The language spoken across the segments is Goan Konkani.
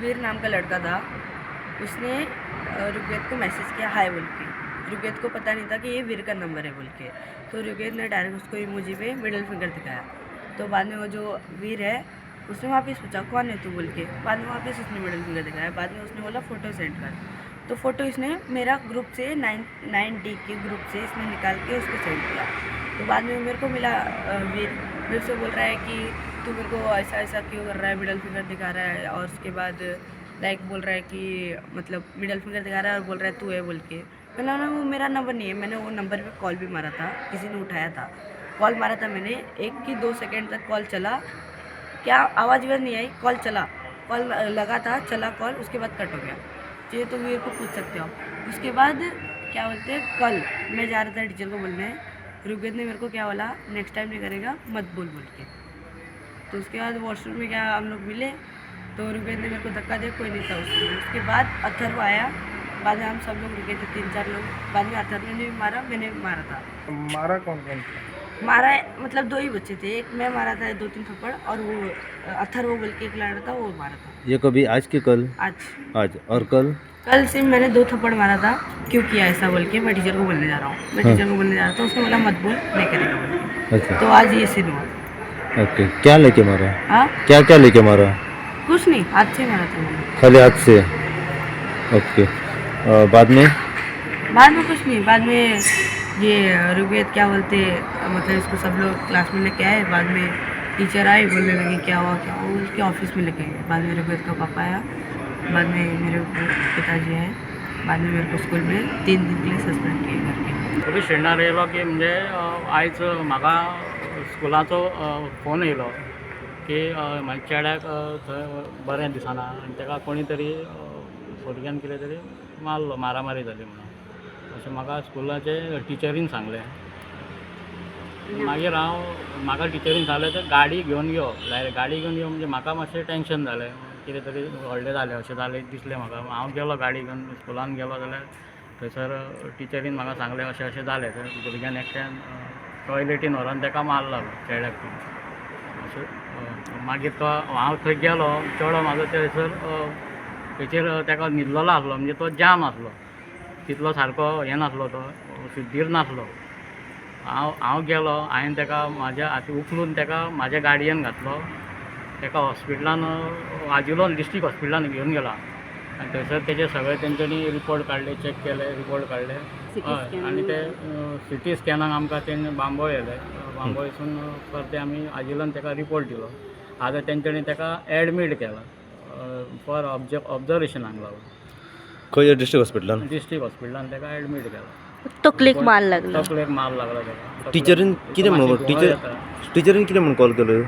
वीर नाम का लड़का था, उसने ऋग्वेद को मैसेज किया हाय बोल के। ऋग्वेद को पता नहीं था कि ये वीर का नंबर है बोल के। तो ऋग्वेद ने डायरेक्ट उसको इमोजी पे मिडल फिंगर दिखाया। तो बाद में वो जो वीर है, उसने वापस पूछा कौन है तू बोल के। बाद में वापस उसने मिडल फिंगर दिखाया। बाद में उसने बोला फ़ोटो सेंड कर। तो फ़ोटो इसने मेरा ग्रुप से 9 9 डी के ग्रुप से इसने निकाल के उसको सेंड किया। तो बाद में मेरे को मिला वीर, मेरे से बोल रहा है कि तू मेरे को ऐसा ऐसा क्यों कर रहा है, मिडल फिंगर दिखा रहा है। और उसके बाद लाइक बोल रहा है कि मतलब मिडल फिंगर दिखा रहा है और बोल रहा है तू है बोल के। मैंने बोला वो मेरा नंबर नहीं है। मैंने वो नंबर पे कॉल भी मारा था, किसी ने उठाया था। कॉल मारा था मैंने, 1 की 2 सेकेंड तक कॉल चला, क्या आवाज़ भी नहीं आई। कॉल चला, कॉल लगा था, चला कॉल, उसके बाद कट हो गया। ये तो वीर को पूछ सकते हो आप। उसके बाद क्या बोलते हैं, कल मैं जा रहा था टीचर को बोलने, ऋग्वेद ने मेरे को क्या बोला, नेक्स्ट टाइम नहीं करेगा मत बोल बोल के। तो उसके बाद वॉशरूम में क्या हम लोग मिले, तो ऋग्वेद ने मेरे को धक्का दिया, कोई नहीं था उसमें। उसके बाद अथर्व आया, बाद में हम सब लोग रुके थे, तीन चार लोग। बाद में अथर्व ने भी मारा, मैंने भी मारा था। मारा कौन कौन था? मारा है, मतलब दो ही बच्चे थे। एक मैं मारा था दो तीन थप्पड़ और वो अथर्व बोल के एक लड़का था, वो मारा था। ये कभी, आज की कल? आज। आज। और कल? कल से मैंने दो थप्पड़ मारा था, क्यों किया ऐसा बोल के। मैं टीचर को बोलने जा रहा हूँ, मैं टीचर को बोलने जा रहा था, उसने बोला मत बोल, नहीं करेगा बोल के। तो आज ये सीन हुआ। ओके, क्या लेके मारा? हाँ? क्या क्या लेके मारा? कुछ नहीं, हाथ से मारा था मैंने। खाली हाथ से? ओके, बाद में? बाद में कुछ नहीं। बाद में ये ऋग्वेद क्या बोलते, मतलब इसको सब लोग क्लास में लेके आए। बाद में टीचर आए, बोलने लगे क्या हुआ क्या हुआ, उसके ऑफिस में लेके गए। बाद में ऋग्वेद का पापा आया, बाद में मेरे पिताजी आए। बाद में मेरे को स्कूल में 3 दिन के लिए सस्पेंड किए घर के। पुलीस स्टेशनार येयलो की म्हणजे आयज म्हाका स्कुलाचो फोन येयलो की म्हाज्या चेड्याक थंय बरें दिसना आनी ताका कोणी तरी भुरग्यान कितें तरी मारलो, मारामारी जाली म्हणून अशें म्हाका स्कुलाचे टिचरीन सांगलें। मागीर हांव म्हाका टिचरीन सांगलें ते गाडी घेवन यो, डायरेक्ट गाडी घेवन यो। म्हणजे म्हाका मातशें टेंशन जालें, कितें तरी व्हडलें जालें अशें जालें दिसलें म्हाका। हांव गेलो, गाडी घेवन स्कुलान गेलो जाल्यार थंयसर टिचरीन म्हाका सांगलें अशें अशें जालें, थंय भुरग्यान एकट्यान टॉयलेटीन व्हरोन ताका मारला चेड्याक अशें। मागीर तो हांव थंय गेलो, चेडो म्हाजो थंयसर तेचेर ताका न्हिदलेलो आसलो, म्हणजे तो जाम आसलो, तितलो सारको हें नासलो, तो शुद्धीर नासलो। हांव गेलो, हांवें ताका म्हाज्या हाती उखलून ताका म्हाज्या गाडयेन घातलो, ताका हॉस्पिटलान आजिलोन डिस्ट्रिक्ट हॉस्पिटलान घेवन गेला आनी थंयसर तेजे सगळे तेंच्यांनी रिपोर्ट काडले, चॅक केले, रिपोर्ट काडले। हय, आनी ते सिटी स्कॅनाक आमकां तेंचे बांबोळ येयले। बांबोळसून परते आमी आजिलोन ताका रिपोर्ट दिलो। आतां तेंच्यांनी ताका एडमीट केला फॉर ऑब्जर्वेशनाक लागून। खंय, डिस्ट्रिक्ट हॉस्पिटलान? डिस्ट्रिक्ट हॉस्पिटलान ताका एडमीट केला। तकलेक मार लागला? तकलेक मार लागला ताका। टिचरीन कितें म्हणून मातशी घुंवळ टिचर येता। टिचरीन कितें म्हणून कॉल केलो?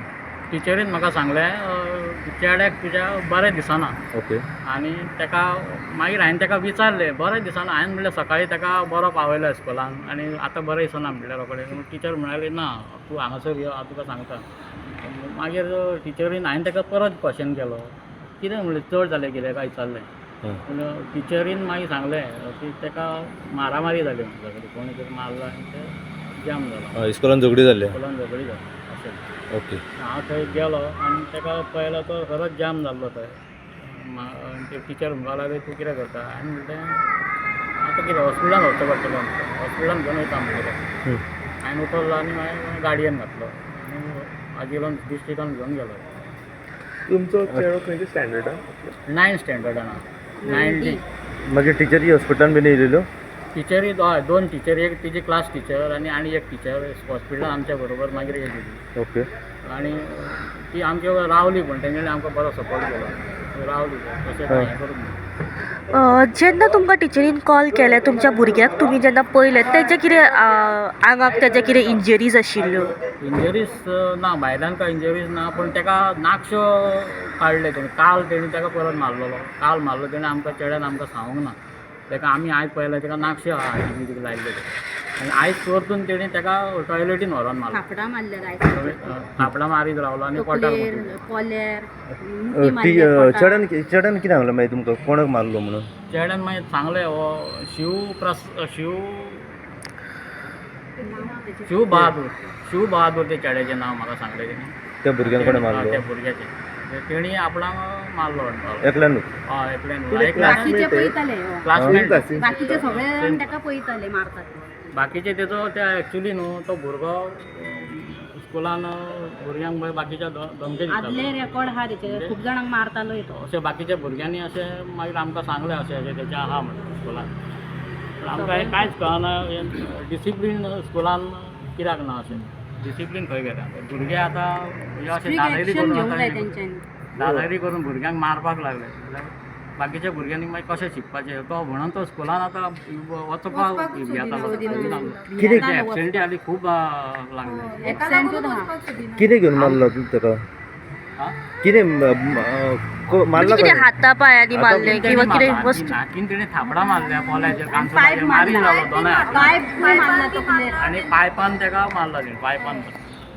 टिचरीन म्हाका सांगलें चेड्याक तुज्या बरें दिसना। आनी ताका मागीर हांवें ताका विचारलें बरें दिसना? हांवें म्हणलें सकाळीं ताका बरो पावयलो स्कुलान आनी आतां बरें दिसना म्हणलें रोखडें। टिचर म्हणाली ना, तूं हांगासर यो, हांव तुका सांगता। मागीर टिचरीन हांवें ताका परत क्वेश्चन केलो, कितें म्हणलें, चड जालें कितें काय विचारलें। पूण टिचरीन मागीर सांगलें की ताका मारामारी जाली म्हणटा सगळी, कोणी तरी मारलो आनी तें जाम जाला। इस्कॉलान झगडी जाल्ले? स्कुलान झगडी जाली अशें। हांव थंय गेलो आनी ताका पळयलो, तो खरोच जाम जाल्लो थंय। ते टिचर म्हणपाक लागले तूं कितें करता? हांवें म्हणलें आतां कितें, हॉस्पिटलान व्हरचें पडटलें आमकां, हॉस्पिटलान घेवन वयता म्हणलें। हांवें उखल्लो आनी मागीर गाडयेन घातलो आनी आजिलोन डिस्ट्रिक्टान घेवन गेलो। तुमचो चेडो खंयच्या स्टँडर्डान? Nine स्टँडर्डान, 9 D. मागीर टिचरी हॉस्पिटलान बीन येयलेल्यो? टिचरी हय, दोन टिचरी, एक तिजी क्लास टिचर आनी आनी एक टिचर हॉस्पिटलान आमच्या बरोबर मागीर येयली ती। आनी ती आमच्या बरोबर रावली, पूण तेंच्यांनी आमकां बरो सपोर्ट केलो, रावली तशें कांय हें करूंक ना। जेन्ना तुमकां टिचरीन कॉल केले, तुमच्या भुरग्याक तुमी जेन्ना पळयलें, तेजे कितें आंगाक तेजे कितें इंजरीज आशिल्ल्यो? इंजरीज ना, भायल्यान काय इंजरीज ना, पूण ताका नाकश्यो काडले तेणी। काल तेणी ताका परत मारलेलो, काल मारलो तेणी आमकां, चेड्यान आमकां सांगूंक ना ताका। आमी आयज पळयलें, ताका नाकश्यो आहा लायल्ले आनी आयज परतून तेणी ताका टॉयलेटीन व्हरोन मारलो। थापडां मारल्या। थापडां मारीत रावलो आनी पोटार तकलेर, मुठी। पोल्यार मुठी मारल्या पोटार। चेड्यान कितें सांगलें मागीर तुमकां, कोणाक मारलो म्हणून? चेड्यान मागीर सांगलें हो शिव प्रस शिव शिव बहादूर, शिव बहादूर ते चेड्याचें नांव म्हाका सांगलें तेणी। त्या भुरग्यान कोणें मारलो? त्या भुरग्याचें तेणी आपणाक मारलो म्हणपाक. एकल्यानूच? हय, एकल्यान. बाकीचे पळयताले हय. क्लासमेट. बाकीचे सगळे जाण ताका पळयताले मारतात. बाकीचे तेजो ते एक्चुली न्हू तो भुरगो स्कुलान भुरग्यांक बाकीच्या धमकी आदले दितालो. रेकॉर्ड आहा तेचे, खूब जाणांक मारतालो तो. अशें बाकीच्या भुरग्यांनी अशें मागीर आमकां सांगलें अशें अशें तेचें आहा म्हणून स्कुलान. पूण आमकां हें कांयच कळना, डिसिप्लीन स्कुलान कित्याक ना, अशें डिसिप्लीन खंय गेलें? भुरगे आतां म्हणजे अशें दादागिरी एक्शन करून घेवंक जाय आतां तेंच्यांनी. दादागिरी करून भुरग्यांक मारपाक लागले जाल्यार बाकीच्या भुरग्यांनी मागीर कशें शिकपाचें? तो म्हणून तो स्कुलान आतां वचपाक भियेतालो. कितें एबसेंटी आली खूब लागले. एबसेंटूच आहा. कितें घेवन मारलो ताका? हा? कितें मारला? म्हणजे कितें हाता पायांनी मारले किंवा कितें वस्तू? नाकीन तेणे थापडां मारल्या पोल्याचेर, पायप कानसुलाचेर मारीत मारला. रावलो दोनाय हातान. पायप मारला तकलेर. आनी पायपान तेका मारला तेणे, पायपान.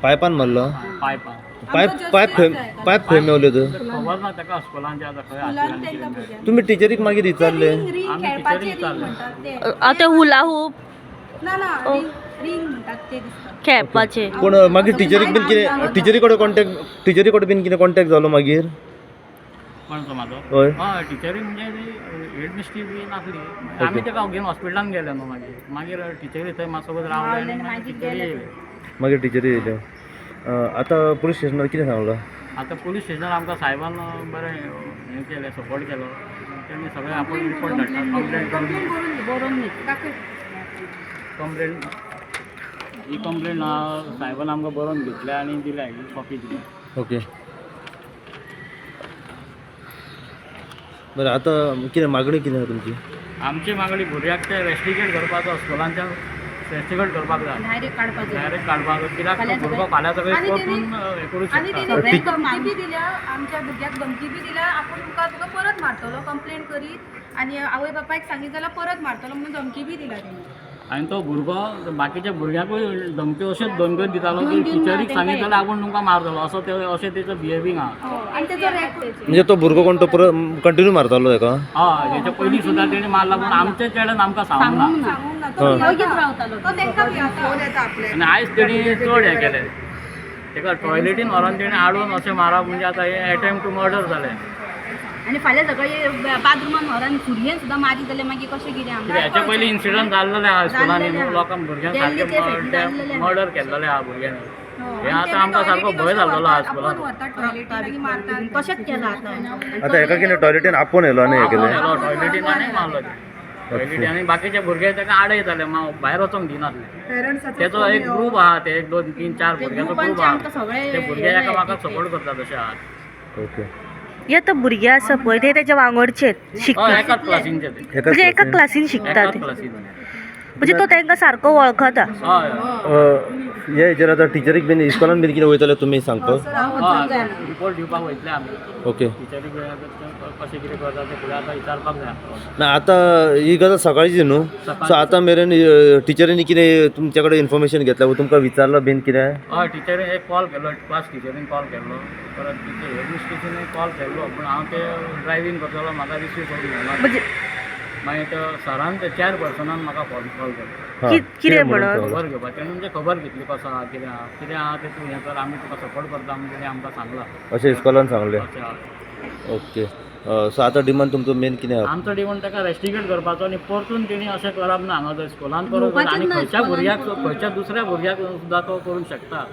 पायपान मारलो? पायपान. पायप पायप खंय, पायप खंय मेवले तर? खबर ना तेका स्कुलांचे आतां खंय आसले आनी कितें. तुमी टिचरीक मागीर विचारले? आमी टिचरीक विचारलें. आतां हुला हूप खेळपाचे. पूण मागीर टिचरीक बीन कितें, टिचरी कडेन कॉन्टेक्ट, टिचरी कडेन बीन कितें कॉन्टेक्ट जालो मागीर? कोण, तो म्हाजो? हय. हय, टिचरी म्हणजे हेड मिस्ट्री बी नासली. आमी तेका घेवन हॉस्पिटलान गेले न्हू. मागीर मागीर टिचरी थंय मातसो रावले आनी मागीर टिचरी येयले. मागीर टिचरी येयल्यो. आतां पुलीस स्टेशनार कितें सांगलां? आतां पुलीस स्टेशनार आमकां साहेबान बरें हें केलें, सपोर्ट केलो. तेणी सगळें आपूण रिपोर्ट धाडटा, कंप्लेन करून बरोवन घेतली. कंप्लेन, ही कंप्लेन साहेबान आमकां बरोवन घेतल्या आनी दिल्या, ही कॉपी दिल्या. ओके, बरें. आतां कितें मागणी कितें आहा तुमची? आमची मागणी, भुरग्याक ते रेस्टिकेट करपाचो, स्कुलांच्यान रेस्टिकेट करपाक जाय. डायरेक्ट काडपाचो. डायरेक्ट काडपाक, कित्याक तो भुरगो फाल्यां सगळें परतून हें करूं आनी शकता. तेणी धमकी बी दिल्या आमच्या भुरग्याक, धमकी बी दिल्या, आपूण तुका तुका परत मारतलो कंप्लेन करीत आनी आवय बापायक सांगीत जाल्यार परत मारतलो म्हणून धमकी बी दिल्या तेणी. आनी तो भुरगो बाकीच्या भुरग्यांकूय धमक्यो, अशेंच धमक्यो दितालो की टिचरीक सांगीत जाल्यार आपूण तुमकां मारतलो, असो ते अशें तेचो बिहेवींग आहा. आनी तेजो रेकॉर्ड म्हणजे तो भुरगो कोण, तो परत कंटिन्यू मारतालो तेका? हय, हेच्या पयलीं सुद्दां तेणी मारला, पूण आमच्या चेड्यान आमकां सांगूंक ना. सांगूंक ना. तो वगीच भियेता. रावतालो. तो तेंकां भियेता. आनी आयज तेणी चड हें केलें, तेका टॉयलेटीन व्हरोन तेणी आडोवन अशें मारप म्हणजे आतां हें एटेम्प्ट टू मर्डर जालें. आनी फाल्यां सकाळी बाथरुमान व्हरोन सुरयेन सुद्दां मारीत जाल्यार मागीर कशें कितें आमकां? कित्याक हेच्या पयलीं इन्सिडंट जाल्लेले आहा स्कुलांनी न्हू, लोकांक भुरग्यांक जाल्ले ते सारकें जाल्लेले आहा. मर्डर केल्लेले आहा भुरग्यांनी. हें आतां आमकां सारको भंय जाल्लेलो आहा स्कुलान. आपोवन व्हरतात टॉयलेटीन आनी मारतात. तशेंच केलां आतां. आतां हेका कितें टॉयलेटीन आपोवन येयलो आनी हें केलें? टॉयलेटीन आनी मारलो टॉयलेटी आनी बाकीचे भुरगे ताका आडयताले, भायर वचोंक दिनासले. तेचो एक ग्रूप आहा, ते 1 2 3 4 भुरग्यांचो ग्रूप आमकां आहा. सगळे ते भुरगे एकामेकाक सपोर्ट करतात तशे आहात. ओके. हे आतां भुरगे आसा पळय ते तेच्या वांगडचेच शिकपी? हय, एकाच क्लासीनचे ते. एकाच म्हणजे एका क्लासीन? क्लासीन शिकता एकाच ते? क्लासीन. म्हणजे तो तांकां सारको वळखता? हय. हे हेजेर आतां टिचरीक बीन इस्कॉलान बीन कितें वयतले तुमी सांगपाक? हय, रिपोर्ट दिवपाक वयतले आमी. ओके. टिचरीक कशें कितें करता तें फुडें आतां विचारपाक जाय आमकां. ना, आतां ही गजाल सकाळची न्हू, सो आतां मेरेन टिचरींनी कितें तुमचे कडेन इन्फॉर्मेशन घेतल्या वो तुमकां विचारलां बीन कितें? हय, टिचरीन एक कॉल केल्लो, क्लास टिचरीन कॉल केल्लो, परत तिचे हेड मिस्ट्रेसीनूय कॉल केल्लो, पूण हांव ते ड्रायव्हींग करतालो, म्हाका रिसीव करूंक मेळना. म्हणजे मागीर ते सरान, ते चेअरपर्सनान म्हाका फोन कॉल केलो. हां, कितें म्हणून? सांगलां? खबर घेवपाक. तेणें म्हणजे खबर घेतली कसो आहा, कितें आहा, कितें आहा तें तूं हें कर, आमी तुका सपोर्ट करता म्हणून तेणें आमकां सांगलां. अशें इस्कॉलान सांगलें? अशें आहा. ओके. सो आतां डिमांड तुमचो मेन कितें आहा? आमचो डिमांड ताका रेस्टिकेट करपाचो आनी परतून तेणी अशें करप ना हांगा जर स्कुलान परत घेवपाचेच आनी ना खंयच्या स्कुलान भुरग्याक, परतून. खंयच्या दुसऱ्या भुरग्याक सुद्दां तो करूंक शकता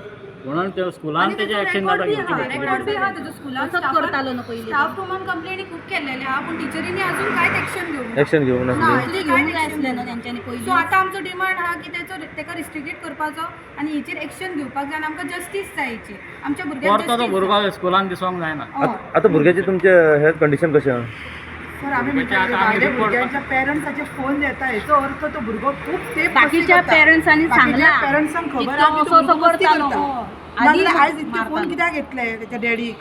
म्हणून ते स्कुलान आनी तेजें तेजो एक्शन रेकॉर्ड आतां बी घेवची आहा, रेकॉर्ड बी पडटली. आहा तेजो स्कुलान. तसोच करतालो न्हू पयलीं. स्टाफ रुमान कंप्लेनी खूब केल्लेले आहा, पूण टिचरींनी अजून कांयच एक्शन घेवंक ना. एक्शन घेवंक नासली? पयलीं घेवंक जाय आसलें न्हू तेंच्यांनी सो पयलीं. आतां आमचो डिमांड आहा की तेचो तेका रिस्ट्रिकेट करपाचो आनी हेचेर एक्शन घेवपाक जाय आनी आमकां जस्टीस जाय हेचेर, आमच्या भुरग्यांक परतो तो जस्टीस. भुरगो स्कुलान दिसोंक जायना. आतां भुरग्याची तुमचे हेल्थ कंडिशन कशें आहा? सर, आमी भुरग्याचे म्हणटा आतां आमी भायले report भुरग्यांच्या पेरंट्साचे फोन येता, हेचो अर्थ तो भुरगो खूब तेप बाकीच्या पेरंट्सांनी सांगलां पेरंट्सांक की खबर तो आहा की असो तो असो भुरगो मस्ती करतालो. करता. आदी नाजाल्यार आयज इतके मारतालो. फोन कित्याक घेतले तेच्या डॅडीक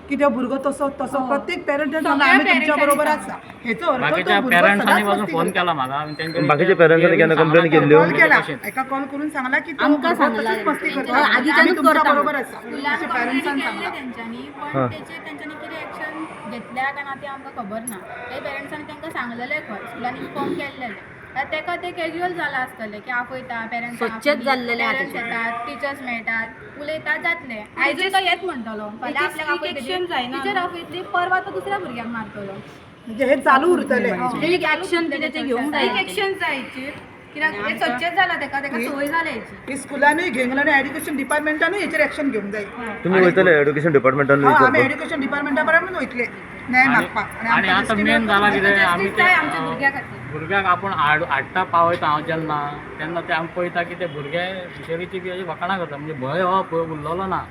की तो भुरगो तसो तसो? प्रत्येक पेरंटान सांगला सगळ्या आमी तुमच्या बरोबर पेरंट्सांनी आसा, हेचो अर्थ तो बाकीच्या भुरगो पेरंट्सांनी सदांच पासून मस्ती फोन करता. केला म्हाका आनी तेंच्यांनी बाकीच्या पेरंट्सांनी केन्ना कंप्लेन केल्ल्यो? कॉल केला, एका कॉल करून सांगला की तो आमकां भुरगो सांगला. तसोच मस्ती करता, आदीच्यानूच आमी तुमच्या करता. बरोबर आसा स्कुलान अशें कंप्लेनी पेरंट्सान केल्ले सांगला. तेंच्यांनी, हां. पण तेचेर तेंच्यांनी कितें एक्शन घेतल्या काय ना तें आमकां खबर ना. ते पेरंट्सांनी तांकां सांगलेलें खंय, स्कुलान इन्फॉर्म केल्लेलें. तेका ते कॅज्युअल जाला आसतलें की आपयता पेरंट्स स्वच्छच जाल्लेलें आहा पेरंट्स तेचें. येतात, टिचर्स मेळटात, उलयतात, जातलें. आयजूय तो हेच म्हणटलो, फाल्यां आपल्याक आपयतली, टिचर आपयतली, परवा तो दुसऱ्या भुरग्यांक मारतलो. म्हणजे हे चालू उरतलें. एक ऍक्शन कितें तें घेवंक जाय. एक एक्शन जाय हेचेर, कित्याक हें सदचेंच जालां तेका, तेका संवय जाल्या हेची. ही स्कुलानूय घेवंक जाय आनी एड्युकेशन डिपार्टमेंटानूय हेचेर एक्शन घेवंक जाय. तुमी वयतले एड्युकेशन डिपार्टमेंटान हय, आमी विचारपाक? एड्युकेशन डिपार्टमेंटा बरोबर वयतले न्याय मागपाक. आणि आतां आमकां मेन जाला कितें, आमी जस्टीस जाय आमच्या भुरग्या खातीर. भुरग्यांक आपूण हाडटा पावयता हांव जेन्ना, तेन्ना ते आमी पळयता की ते भुरगे टिचरीची बी अशी फकाणां करता. म्हणजे भंय हो उरलेलो ना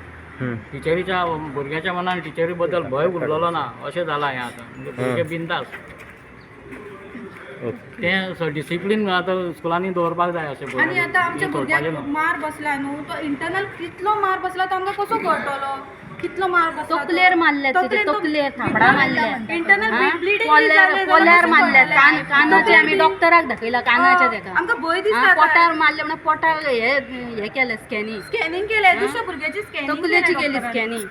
टिचरीच्या, भुरग्याच्या मनान टिचरी बद्दल भंय उरलेलो ना, अशें जालां हें आतां. म्हणजे भुरगे बिंदास. तें डिसिप्लीन आतां स्कुलांनी दवरपाक जाय अशें. आनी आतां आमच्या भुरग्याक सोडपाचें न्हू. मार बसला न्हू, तो इंटरनल कितलो मार बसला तो आमकां कसो कळटलो, कितलो मार बसला तो. तकलेर मारले तेजे, तकलेर थापडां मारले. इंटरनल ब्लिडींग पोल्यार मारले, कानाचे आमी डॉक्टराक दाखयला, कानाचे तेका. आमकां भंय दिसता. पोटार मारले म्हणून पोटार हे हे केलें स्कॅनिंग. स्कॅनिंग केलें दुसऱ्या भुरग्याची, स्कॅनिंग तकलेची केली स्कॅनिंग.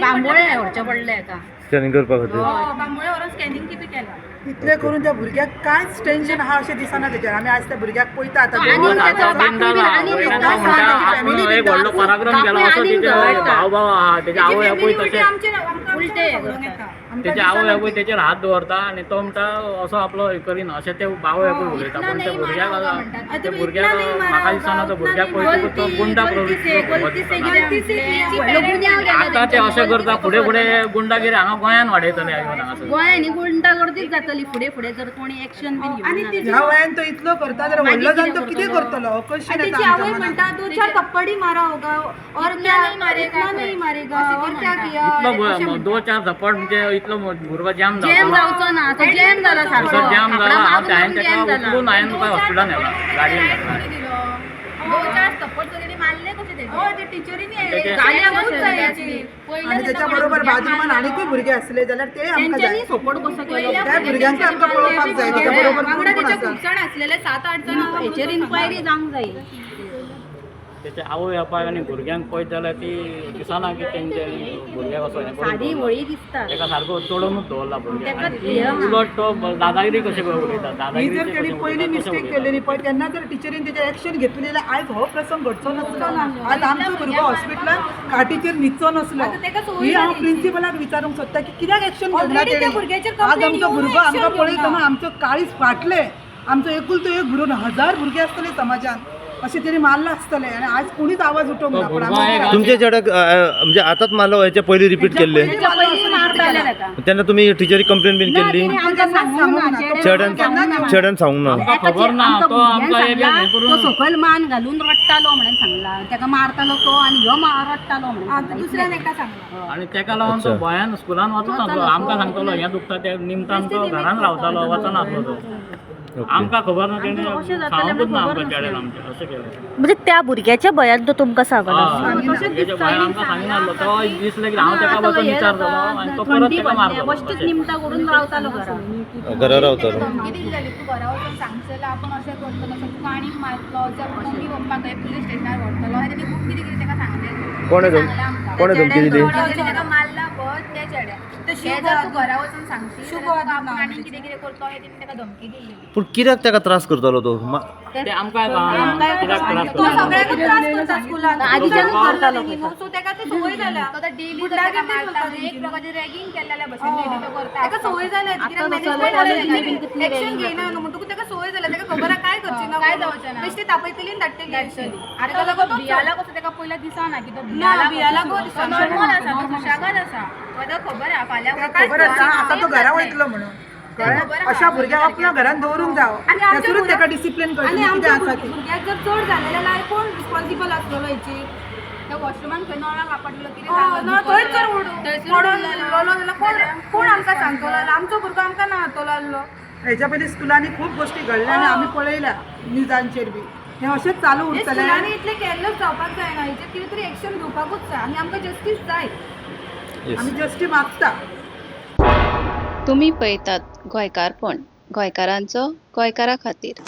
बांबोळे व्हरचें पडलें हेका. स्कॅनिंग करपा खातीर. बांबोळे व्हरून स्कॅनिंग कितें केलां. इतलें करून त्या भुरग्याक कांयच टेन्शन आहा अशें दिसना तेजेर. आमी आज त्या भुरग्याक पळयता आतां. आनी तेचो बापूय बीन आनी आपूण एक व्हडलो पराक्रम केला असो तेजे भाव भाव आहा, तेजे आवय बापूय तशें उलटे तेजे आवय बापूय तेचेर हात दवरता आनी तो म्हणटा असो आपलो हे करिना, अशें ते आवय बापूय उलयता. पण त्या भुरग्याक, त्या भुरग्याक म्हाका दिसना तो भुरग्याक पळयतकूच तो गुंडा प्रवृत्तीचो. आतां ते अशें करता, फुडें फुडें गुंडागिरी हांगा गोंयान वाडयतले येवन हांगासर. गोंयांनी गुंडागर्दीच जातली फुडें फुडें जर कोणी एक्शन बीन आनी घेवना. ह्या वयान तो इतलो करता जाल्यार व्हडलो जावन तो कितें करतलो हो क्वेश्चन आणि येता त्याची आमच्या आवय मनात. म्हणटा, दो चार थप्पडी मारा होगा और क्या, इतना नहीं मारेगा और क्या किया. इतलो दो चार थप्पड म्हणजे इतलो भुरगो जाम जॅम जावचो जावचो ना, तो जॅम जाला सारको. तसो जाम जाला. थापडां हांव मारून हांवें मारून ताका जॅम जाला. उखलून हांवें तुका हॉस्पिटलान व्हेला, गाडयेन घातला. आनी त्याच्या बरोबर बाजूमान आनीकूय भुरगे आसले जाल्यार ते आमकां जाय. तेंच्यांनी सपोर्ट कसो केलो त्या भुरग्यांक आमकां पळोवपाक जाय, त्याच्या बरोबर कोण वांगडा कोण त्याच्या आसा. खूब जाण आसलेले, 7-8 जाण. हेचेर इन्क्वायरी जावंक जाय. तेचे आवय बापायक आनी भुरग्यांक पळयत जाल्यार ती दिसना की तेंचे भुरग्याक असो हें करून सादी दवरला. होळी दिसता. तेका सारको चडोवनूच दवरला भुरग्याक. तेका आनी उलट तो दादागिरी कशें उलयता, ही दादागिरी जर तेणी पयली मिस्टेक केलेली पळय, तेन्ना जर टिचरीन तेजेर एक्शन घेतली जाल्यार आयज हो प्रसंग घडचो नासलो. आज आमचो भुरगो हॉस्पिटलान खाटीचेर न्हिदचो नासलो. ही हांव प्रिंसिपलाक विचारूंक सोदता की कित्याक एक्शन घेवना Already त्या तेणी. भुरग्याचेर आज complaint आमचो येवन भुरगो आमकां action पळयतना घेवना. आमचो काळीज फाटलें. आमचो एकुलतो एक भुरगो, हजार भुरगे आसतले समाजान, अशें तेणी मारलां आसतलें आनी आज कोणीच आवाज उठोवंक ना. पूण भुरगो एक आमकां तुमच्या चेड्याक म्हणजे आतांच मारलो, हेच्या पयलीं रिपीट केल्ले? तेच्या पयलीं मारताले तेका. तेन्ना तुमी टिचरीक कंप्लेन बीन ना, केल्ली? तेणी आमकां सांगूंक ना. चेड्यान चेड्यान सांगूंक ना? आमकां खबर ना. आमकां तो आमकां भुरग्यान एक हें सांगला, करून तो सकयल मान घालून रडटालो म्हणून सांगला, तेका मारतालो तो आनी ह्यो रडटालो म्हणून सांगला. दुसऱ्यान एका सांगला. आनी तेका लागून तो भंयान स्कुलान वचनासलो. आमकां सांगतलो हें दुखता ते निमतान तो घरान रावतालो, वचनासलो तो. आमकां खबर ना, तेणें सांगूंकच ना आमकां चेड्यान आमच्या, अशें केलें. म्हणजे त्या भुरग्याच्या भंयान तो तुमकां सांगना? भुरग्याच्या भंयान आमकां सांगिनासलो. तो दिसलें की हांव तेका वचून विचारतलो आनी तो परत थंडी तेका पडल्या मारतलो बश्टच अशें. निमतां करून रावतालो घरा. घरा रावतालो. धमकी दिल्लेली, तूं घरा वचून सांगचें जाल्यार आपूण अशें करतलो, तशें तुका आनीक मारतलो, जावं मम्मी पप्पाक थंय पुलीस स्टेशनार व्हरतलो. आनी तेणी खूब कितें कितें ताका सांगलें. कोणें कोणें धमकी दिली? ताका मारला पळय त्या चेड्याक, हें जर तूं घरा वचून सांगशी जाल्यार तुका आपूण आनीक कितें कितें करतलो, हें तेणी ताका धमकी दिल्ली. पूण कित्याक ताका त्रास करतालो तो? ते आमकां कळना कित्याक त्रास तो करता. सगळ्यांकूच त्रास करता स्कुलान. आदीच्यानूच करतालो. सो ताका ते संवय जाल्या. एक प्रकारची रॅगिंग केल्ल्या भशेन तो करता. ताका संवय जाल्या, कित्याक मॅनेजमेंट एक्शन घेयना न्हू, म्हणटकूच ताका संवय जाल्या. ताका खबर आहा काय करची ना, काय जावचें ना, बेश्टी तापयतली आनी धाडटली. ताका लागून तो भियाला कसो, ताका पयल्या दिसना की तो भियाला कसो, नॉर्मल आसा तो, सुशेगाद आसा. ताका खबर आहा फाल्यां ताका खबर आसा आतां तो घरा वयतलो म्हणून. कळ्ळें? अशा भुरग्याक आपल्या घरान दवरूंक जावो, थंयसरूच ताका डिसिप्लीन आनी कळटलें कितें आमच्या आसा तें. भुरग्याक जर चड जालें जाल्यार कोण रिस्पॉन्सिबल आसतलो हेचेर? त्या वॉशरुमान खंय नळाक आपटलो कितें, थंयच जर पडोन उरलो जाल्यार कोण कोण आमकां सांगतलो? आमचो भुरगो आमकां ना जातलो आहलो. हेच्या पयलीं स्कुलांनी खूब गोश्टी घडल्या आनी आमी पळयल्या न्युजांचेर बी. हें अशेंच चालू हे उरतलें. स्कुलांनी इतलें केल्लेच जावपाक जायना, हेचेर कितें तरी एक्शन घेवपाकूच जाय आनी आमकां जस्टीस जाय. आमी जस्टीस मागता. तुमी पळयतात गोंयकारपण, गोंयकारांचो गोंयकारा खातीर.